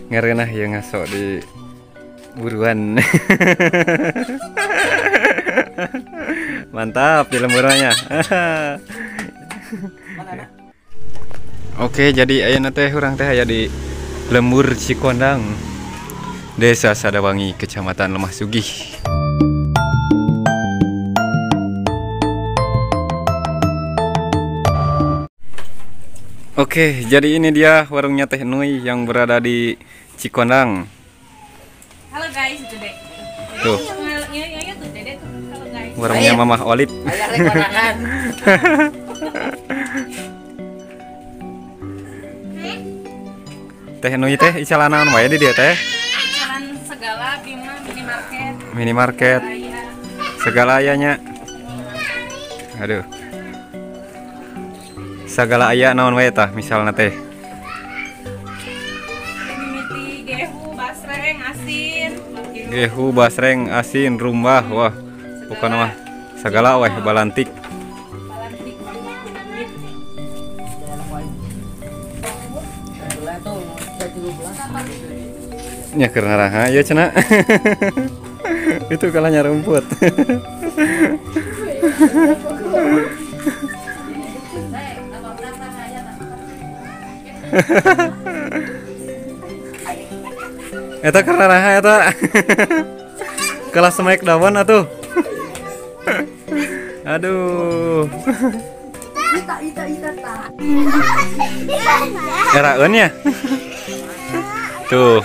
Ngerenah ya ngasok di buruan. Mantap di lemburannya. Oke, jadi ayeuna teh urang teh aya di Lembur Cikondang, Desa Sadawangi, Kecamatan Lemah Sugih. Oke, jadi ini dia warungnya Teh Nui yang berada di Cikondang. Halo guys, itu deh. Tuh. Warungnya Mamah Olip. Teh Nui teh icalan naon wae di dieu teh? Icalan segala, bima minimarket. Minimarket. Segala aya nya. Aduh. Segala aya naon wae tah misalna teh? Mimiti gehu, basreng, asin. Gehu, basreng, asin, rumbah, wah. Bukan mah segala weh balantik. Balantik. Nya keur naraha ieu cenah. Itu kalahnya rumput. Eta keur naraha eta. Kelas smack down atuh. Aduh. Eraeun ya? Tuh.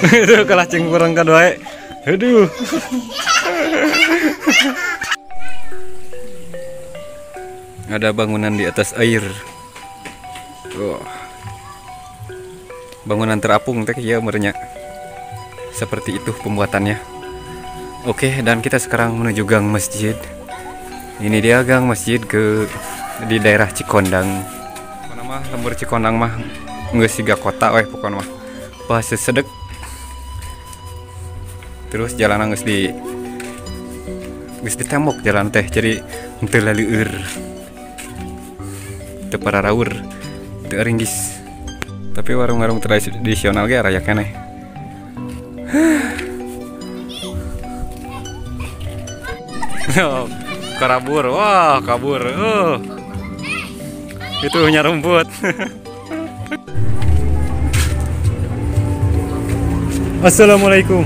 Itu kalah cingkurang kadua. Aduh. Ada bangunan di atas air. Oh. Bangunan terapung teh ya merenya. Seperti itu pembuatannya. Oke, dan kita sekarang menuju gang masjid. Ini dia gang masjid ke di daerah Cikondang. Pokokna mah lembur Cikondang mah geus siga kota weh pokona mah. Bahasa sedek. Terus jalanan geus ditembok jalan teh, jadi henteu laleueur. Teu pararaur, teu ringgis. Tapi warung-warung tradisional ge raya keneh. Karabur, wah kabur. Oh. Itu punya rumput. Assalamualaikum.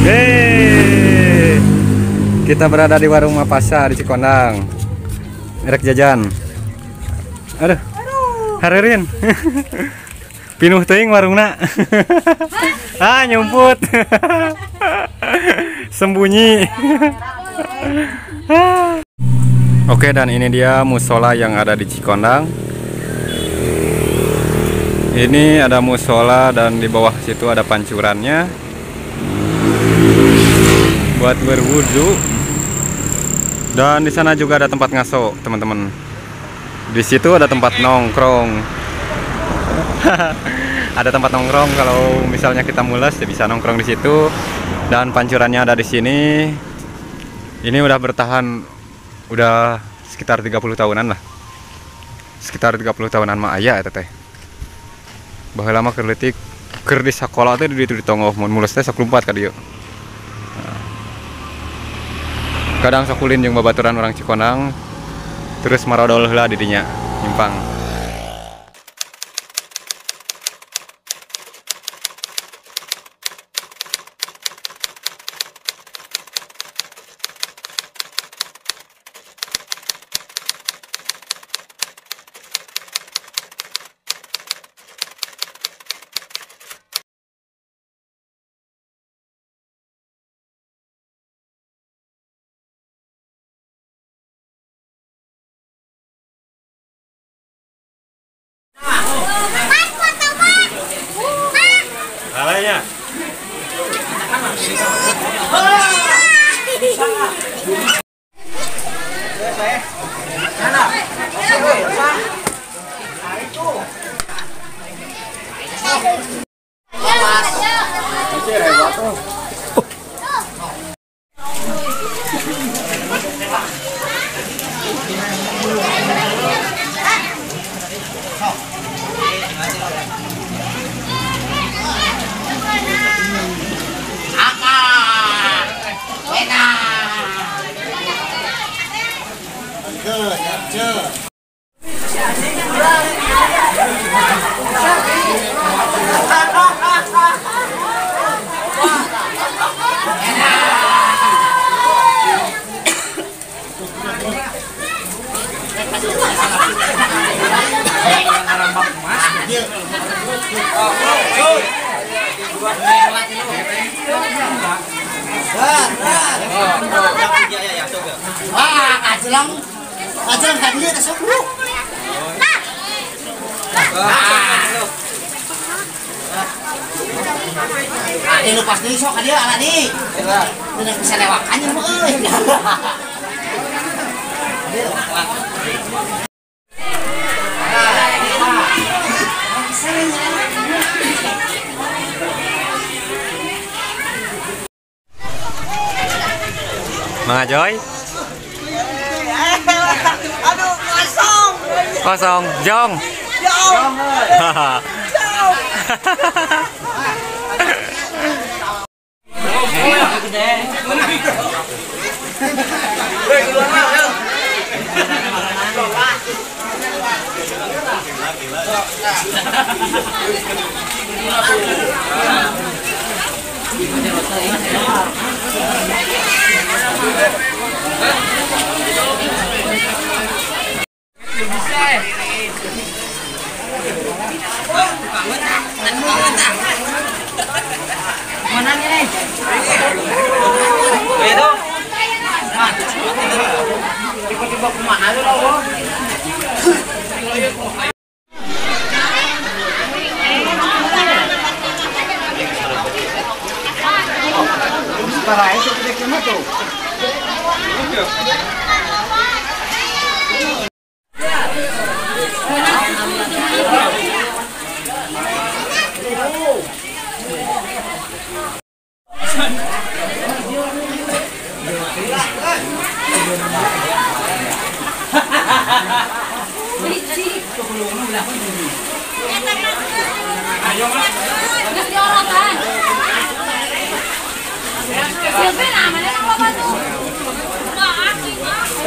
Hey. Kita berada di warung Mapasa di Cikondang. Erek jajan. Aduh. Harerin. Pinuh teuing warungna. Ah, nyumput. Sembunyi. Oke, dan ini dia musola yang ada di Cikondang. Ini ada musola dan di bawah situ ada pancurannya buat berwudu. Dan di sana juga ada tempat ngaso, teman-teman. Di situ ada tempat nongkrong. Ada tempat nongkrong kalau misalnya kita mules ya bisa nongkrong di situ. Dan pancurannya ada di sini. Ini udah bertahan udah sekitar 30 tahunan lah. Sekitar 30 tahunan mah aya eta teh. Baheula mah keur leutik Keur di sakola teh di ditu di tonggoh mun mules teh sok lumpat ka dieu. Nah. Kadang sok ulin jeung babaturan orang Cikonang terus marodol heula di dinya nyimpang. Mang Ajoy. Aduh, kosong. Kosong, jong. Jong.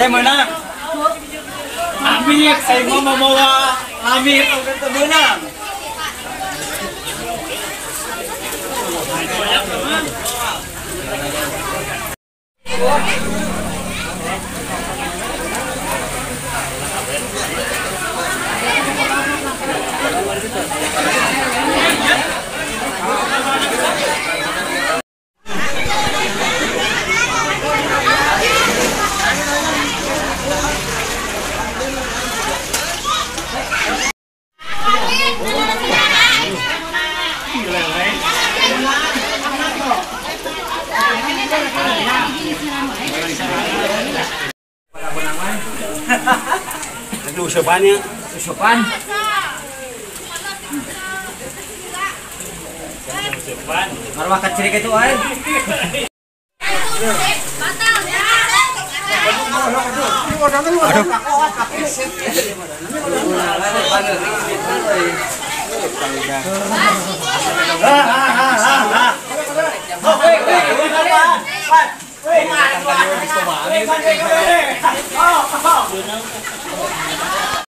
Menang. Amit, saya mau membawa Amit untuk menang. Usupannya, usupan. Usupan. Marwah kecil itu air. Aduh.